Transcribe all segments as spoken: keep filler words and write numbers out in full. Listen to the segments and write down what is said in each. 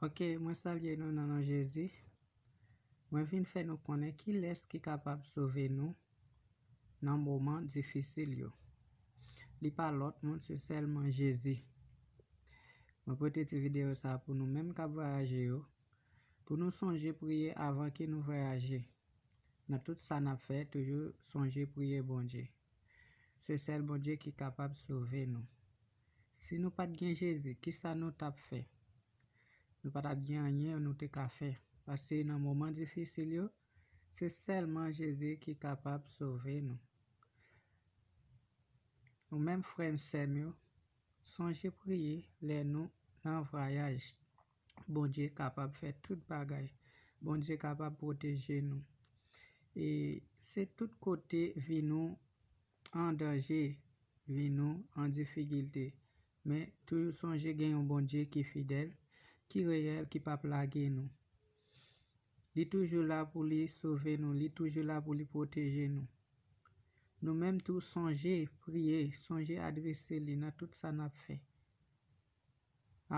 Ok, mwen salye nou nan non Jezi. Mwen vin fè nou konnen kilès ki kapab sove nou nan moman difisil yo. Li pa lòt moun, se sèlman Jezi. Mwen pote ti videyo sa pou nou menm k ap vwayaje yo, pou nou sonje priye avan ke nou vwayaje. Nan tout sa n ap fè, toujou sonje priye Bondye. Se sèl Bondye ki kapab sove nou. Si nou pa t gen Jezi, kisa nou t ap fè? Nou pa t ap gen anyen nou te ka fè. Paske nan moman difisil yo, se sèlman Jezi ki kapab sove nou. Ou menm frè m, sè m yo, sonje priye lè nou nan vwayaj. Bondye kapab fè tout bagay. Bondye kapab pwoteje nou. E se tout kote vi nou an danje, vi nou an difikilte. Men toujou sonje gen yon Bondye ki fidèl, ki reyèl, ki p ap lage nou. Li toujou la pou li sove nou, li toujou la pou li pwoteje nou. Nou menm tou sonje priye, sonje adrese li nan tout sa n ap fè.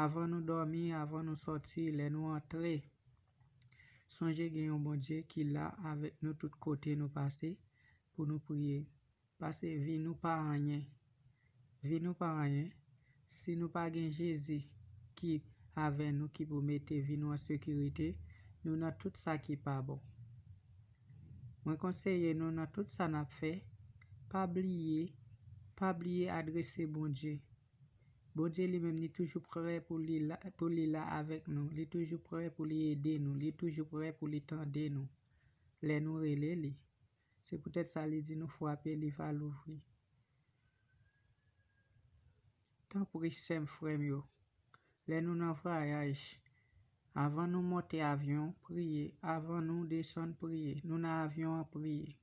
Avan nou dòmi, avan nou sòti, lè nou antre, sonje gen yon Bondye ki la avèk nou tout kote nou pase pou nou priye. Paske vi nou pa anyen. Vi nou pa anyen. Si nou pa gen Jezi ki avè nou, ki pou mete vi nou an sekirite, nou nan tout sa ki pa bon. Mwen konseye nou nan tout sa n ap fè, pa bliye, pa bliye adrese Bondye. Bondye li menm, li toujou prè pou li la, pou li la avèk nou. Li toujou prè pou li ede nou. Li toujou prè pou li tande nou lè nou rele li. Se poutèt sa li di nou frape, li va louvri. Tanpri, sè m, frè m yo, lè nou nan vwayaj, avan nou monte avyon, priye. Avan nou desann, priye. Nou nan avyon an, priye.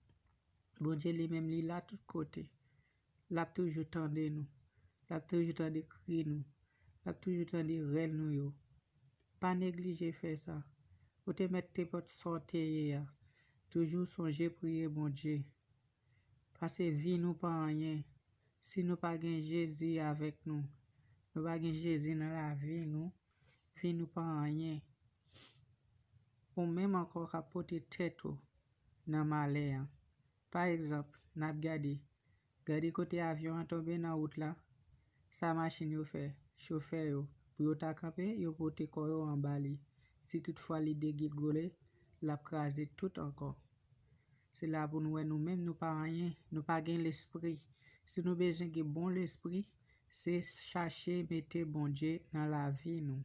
Bondye li menm, li la tout kote. L ap toujou tande nou. L ap toujou tande kri nou. L ap toujou tande rèl nou yo. Pa neglije fè sa. Ou te mèt te pòt sa w te ye a. Toujou sonje priye Bondye. Paske vi nou pa anyen. Si nou pa gen Jezi avèk nou, nou pa gen Jezi nan lavi nou, vi nou pa anyen. Ou menm ankò k ap pote tèt ou nan malè a. Pa egzanp, n ap gade, gade kote avyon an tonbe nan wout la, sa machin yo fè, chofè yo, pou yo ta kanpe, yo pote kò yo anba li. Si toutfwa li degilgole, l ap kraze tout ankò. Se la pou nou wè nou menm nou pa anyen, nou pa gen lespri. Si nou bezwen gen bon lespri, se chache mete Bondye nan lavi nou.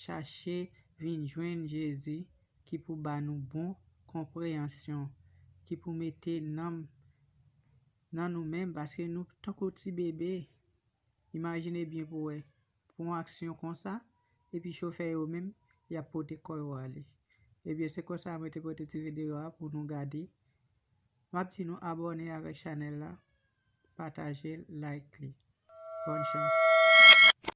Chache vin jwenn Jezi ki pou ba nou bon konpreyansyon, ki pou mete nanm nan nou menm, paske nou tankou ti bebe. Imajine byen pou wè, pou yon aksyon konsa, epi chofè yo menm, y ap pote kò yo ale. Ebyen, se konsa mwen te pote ti videyo a pou nou gade. M ap di nou abòne avèk chanèl la, pataje, like li. Bòn chans.